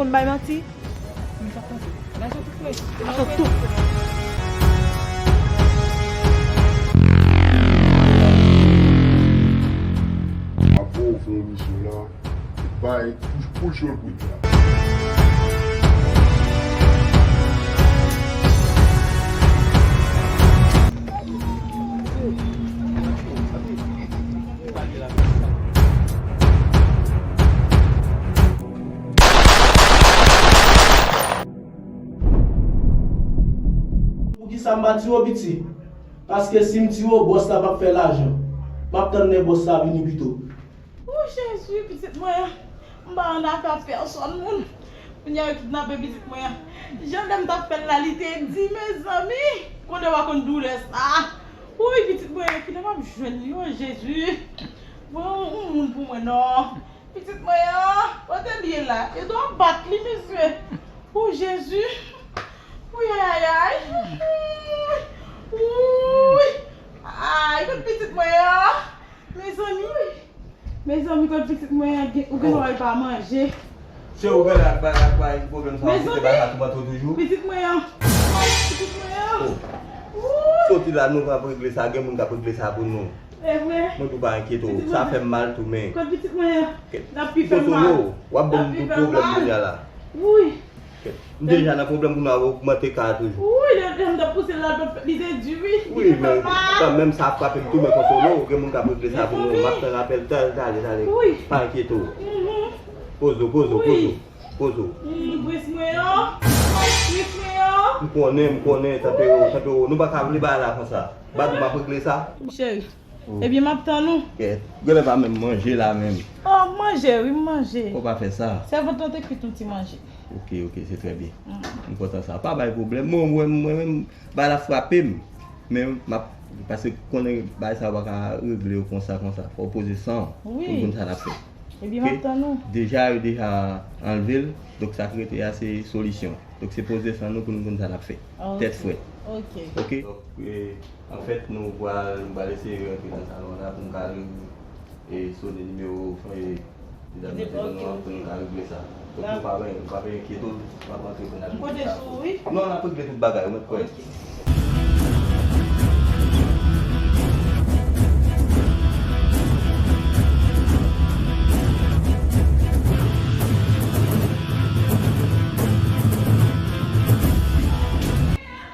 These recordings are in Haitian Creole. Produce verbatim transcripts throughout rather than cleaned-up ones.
M bay manti. M t ap tande. Lajan tou fre. Lajan tou. Apre w fè emisyon la, bay pou, pou show l pou di la. Poukisa m pa tire w, piti? Paske si m tire w, bòs la p ap fè lajan. M ap tann lè bòs la vini pito. O Jezi, pitit mwen an, m pa annafè ak pèsòn moun. Kounye a yo kidnape pitit mwen an. Jan lè m t ap fè l la, li te di, mezanmi, konnen w a konn doulè sa. Woy, pitit mwen an, kilè m ap jwenn li, o Jezi. Pran yon moun pou mwen non. Pitit mwen an, kote l ye la? Yo dwe bat li, mesye. O Jezi. Woy, ay, ay, ay. Woy. Ay, kote pitit mwen an? Mezanmi. Mezanmi, kote pitit mwen an? Gen, ou gen dwa pa manje. Se ou gen la, ak bay, ak bay pwoblèm sa, ou kite bagay la toumante w toujou. Pitit mwen an. Pitit mwen an. Woy. Soti la, nou p ap regle sa, gen moun k ap regle sa pou nou. E vre? Mwen tou pa enkyete w. Sa fè m mal tou, men. Kot pitit mwen an? L ap pi fè m mal. Konsole w, w ap ban m tout pwoblèm kounye a la. Wi. M deja nan pwoblèm pou nou ap ogmante ka a toujou. Wi, lè, lè m t ap pouse l la, li te di wi. Wi, men kanmenm sa ap frape m tou, men konsole w, gen moun k ap regle sa pou nou. M ap tann apèl, talè, talè, talè. Wi. Pa enkyete w. Poze w, poze w, poze w. Poze w. Prince mwen an. Prince mwen an. M konnen, m konnen, tanpere w, tanpere w. Nou pa ka vle bagay la konsa. Badou, m ap regle sa. Cheri. Ebyen, m ap tann ou. Kèt. Genlè pa menm manje la menm. O, m manje, wi, m manje. Fò pa fè sa. Sèvant lan te kwit yon ti manje. Ok, ok, se trè byen. M kontan sa. Pa bay pwoblèm. Mwen, mwen, mwen menm, bagay la frape m. Men m ap, paske konnen bagay sa yo pa ka regle yo konsa, konsa. Fò w poze san w pou n konn sa n ap fè. Ebyen, m ap tann ou. Deja, yo deja anlve l. Donk, sa k rete a, se solisyon. Donk, se poze san nou pou nou konn sa n ap fè. Tèt frèt. Ok. Donk, e, anfèt, nou pral, nou pral eseye rantre nan salon la pou n ka, e, sone nimewo, e, medam nan telefòn nou an pou nou ka regle sa. Donk, nou pa gen, nou pa gen enkyete w, nou ap rantre pou n al regle sa. M konte sou ou, wi. Non, n ap regle tout bagay, ou mèt kwè. Ok.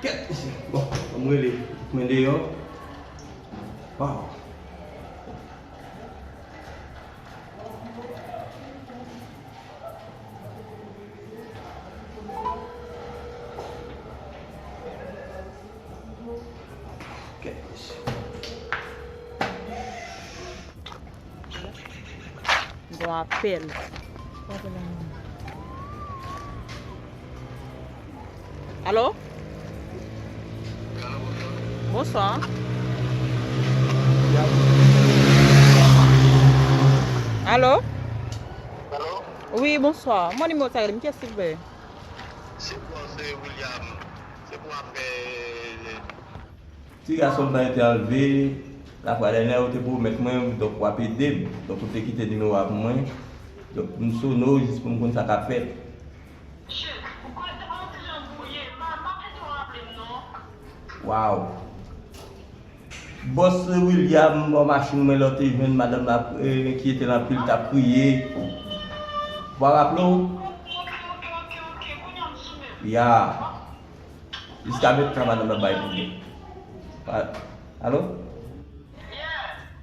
Kèt, mesye. Bon, ban m rele. Mwen deyò. Waw. Kèt, mesye. Gon apèl. Alo? Bonswa. Alo? Wi, bonswa. Mwen nimewo sa rele m kiyès, silvouplè? Se pou, se William. Se pou afè Ti gason m nan yo te anlve, lafwa dènyè yo te pwomèt mwen, donk w ap ede m. Donk ou te kite nimewo a pou mwen. Donk m sone w jis pou m konn sa k ap fèt. Waw. Bòs William bò machin mwen lè w te jwenn madanm la, e, enkyete l anpil, t ap kriye. W a raple w? Ya. Jiskaprezan madanm nan bay pwoblèm. Pa, alo?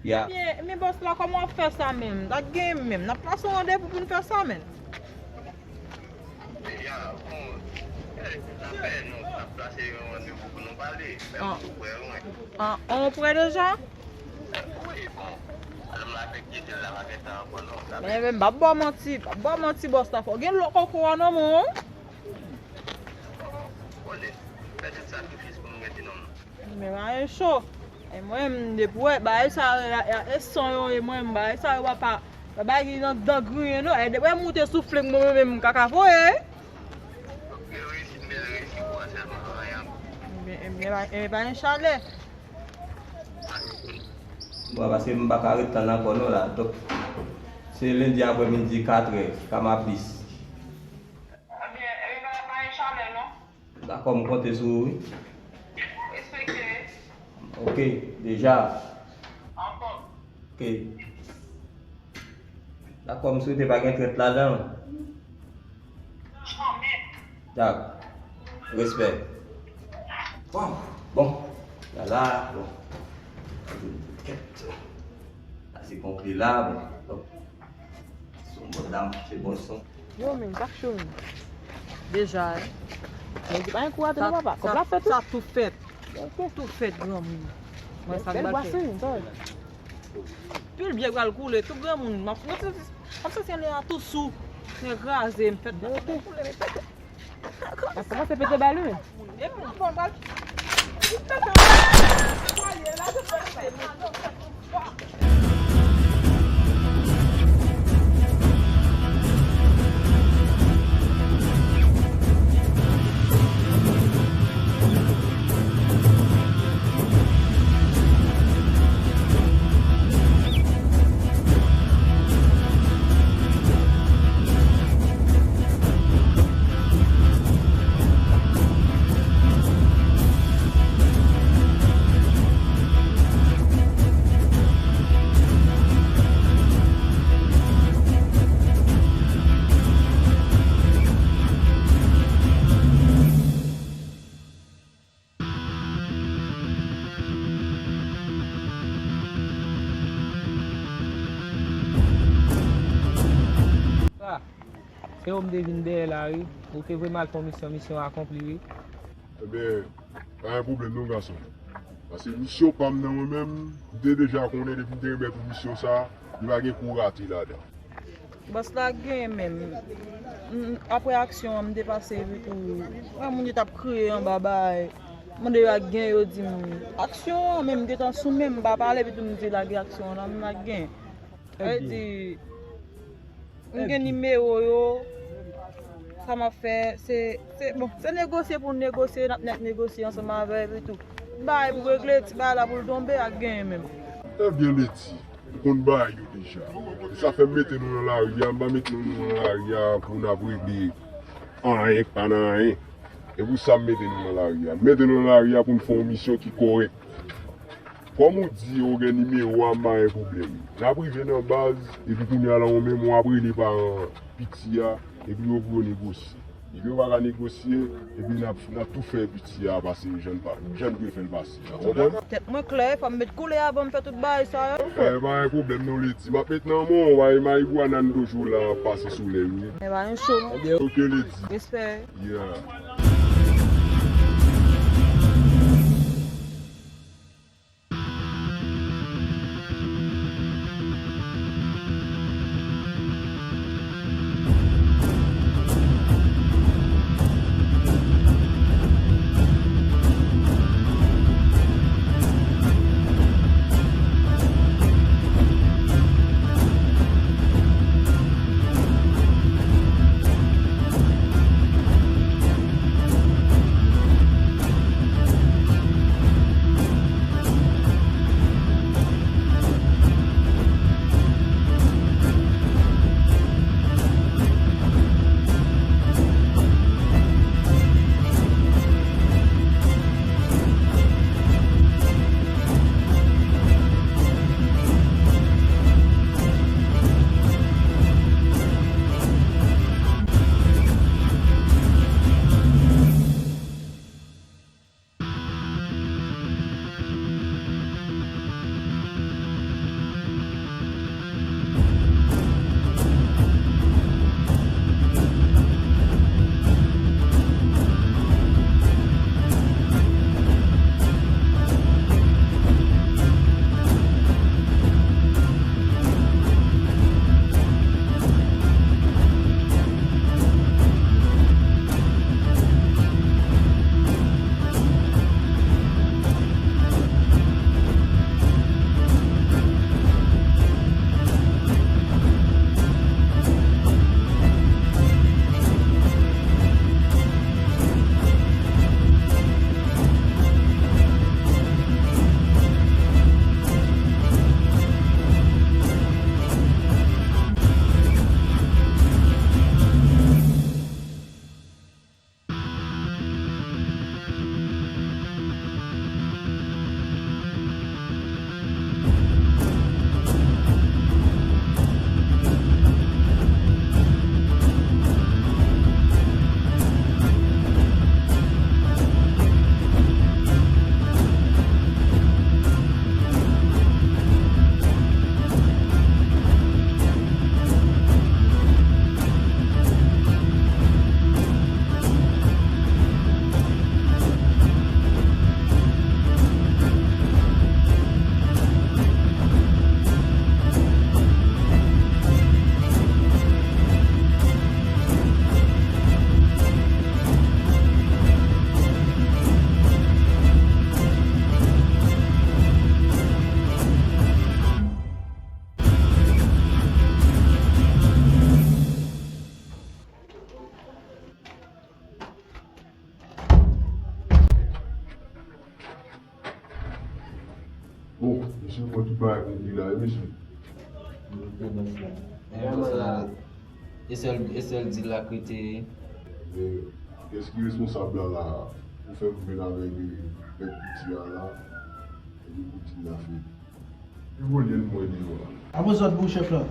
Ya. Men, men bòs la, kòman w ap fè sa menm? N ap genyen menm. N ap plase yon randevou pou n fè sa menm. Ya, bon, eh, n ap fè, nou, n ap plase yon randevou pou nou pale. Mèsi pou prè, wi. Ah, on prè deja? Wi, bon. Madanm la fè enkyete l la pa gen tan ankò non. Men, men, m p ap ba w manti, m p ap ba w manti, bòs la, fò w gen lòt koko a nan men w. Konnen, fè tout sakrifis pou nou mete non. Men bagay cho. E mwen menm, depi w wè bagay sa yo, e san yo ye, mwen menm, bagay sa yo pa, pa bagay ki nan dan griyen non. E depi w wè m moute soufle m, mwen menm, m kaka voye. Bèl reyisi, bèl reyisi pou an sèlman, anyen ankò. Ebyen, ebyen, ebyen, pa gen chalè. Bon, paske m pa ka ret tann ankò non la. Donk, se lendi aprè midi, katrè, Kamaplis. Dakò, m konte sou ou, wi. Respekte. Ok, deja. Anfòm. Ok. Dakò, m swete pa gen trèt ladan l. Dakò. Respè. Bon, bon. Lala, bon. Kèt. Sa se ponpye la, bon. Bon. Son bon dam, se bon son. Yo, men, sa k cho, men. Deja, eh. Men di pa gen kou atè non, papa. Kòb la fèt, wi. Sa tou fèt. Tou fèt, granmoun. Mwen sa m pral fè. Pil byen pral koule, tout granmoun. M ap, m ap santi anlè a tou sou. Mwen kraze, m fèt. Koule, men pèt. Sa kòmanse pete bal, wi. Ah, se ou m te vin dèyè la, wi. Ou te voye m al fè yon misyon, misyon akonpli, wi. Ebyen, pa gen pwoblèm non, gason. Paske misyon pa m nan mwen menm, m te deja konnen depi m te renmen pou misyon sa, li pa gen kou rate ladan. Bòs la gen menm. M, apre aksyon an, m te pase epi tou, wè moun yo t ap kriye anba bay. Mande yo ak gen, yo di m, aksyon an, men m gentan sou men m, m pa pale, epi tou m di lage aksyon an, nan men m ak gen. Sa vle di, m gen nimewo yo, sa m ap fè, se, se, bon, se negosye pou n negosye, n ap nèk negosye ansanm avè yo epi tou. Bay pou regle, ti bay la pou l tonbe ak gen menm. Ebyen, Ledi, m konn bagay yo deja. E sa fè m mete nou nan lari a, m pa mete nou nan lari a pou n ap regle anyen k pa nan anyen. E pou sa m mete nou nan lari a. M mete nou nan lari a pou n fè yon misyon ki kòrèk. Kòm ou di ou gen nimewo a, m pa gen pwoblèm. N ap rive nan baz, epi kounye a la ou menm w ap rele paran piti a, epi yo pou yo negosye. Epi yo pa ka negosye, epi n ap, n ap tou fè piti a pase jan n pa, jan n dwe fè l pase a. Ou konprann? Tèt mwen klè, fò m met koulè avan m fè tout bagay sa yo. E pa gen pwoblèm non, Ledi. M ap met nan men w, bay marigwana n toujou la ap pase solèy, wi. E pa gen cho non. Ok, Ledi. Respè. Yeah. Bon, mesye, mwen tout bagay konpli la, wi, mesye. Ok, bòs la. Men bòs la, e sèl, e sèl dil la k rete. Men, kiyès ki responsab la, la, pou fè m vin avèk, eh, mèt piti a la, epi pou dil la fèt? Ki gwo lyen mwen deyò a? Apre zòt pou chèf la.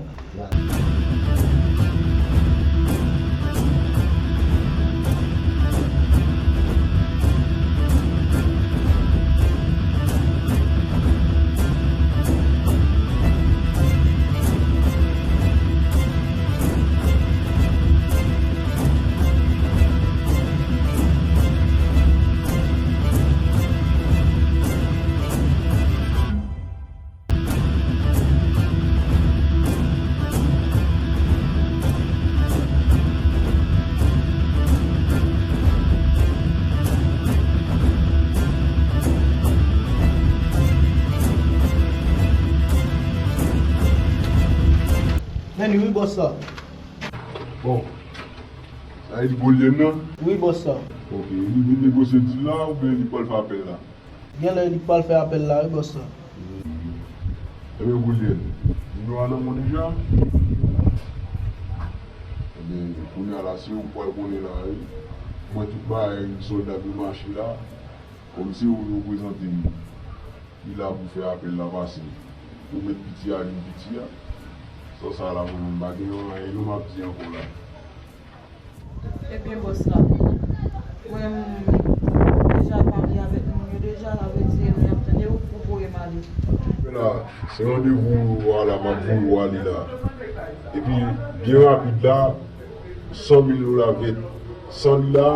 Men li wi, bòs la. Bon, sa e li gwo lyen nan? Wi, bòs la. Ok, li vin negosye dil la oubyen li pral fè apèl la? Genlè li pral fè apèl la, wi, bòs la. Ebyen, Goulyèn, nimewo a nan men w deja? Ebyen, kounye a la, se ou k pral konnen la, wi. Mwen, tout bagay, sòlda pou mache la, kòm se ou yo prezante m, li la pou fè apèl la pase. Ou mèt piti a, vin piti a. Sò sa la, mwen menm, m pa gen anyen non m ap di ankò la. Ebyen, bòs la, mwen, m deja pale avèk moun yo deja, sa vle di, nou ap tande ou pou voye m ale. Men la, se randevou a la, m ap voye w ale la. Epi, byen rapid la, san mil dola vèt. San li la,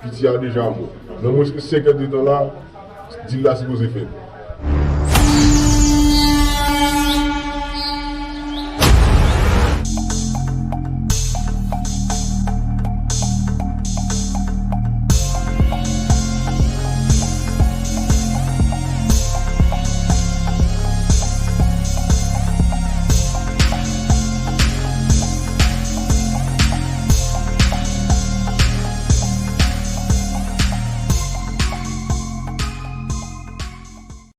piti a deja mò. Nan mwens ke senk èdtan la, dil la sipoze fèt.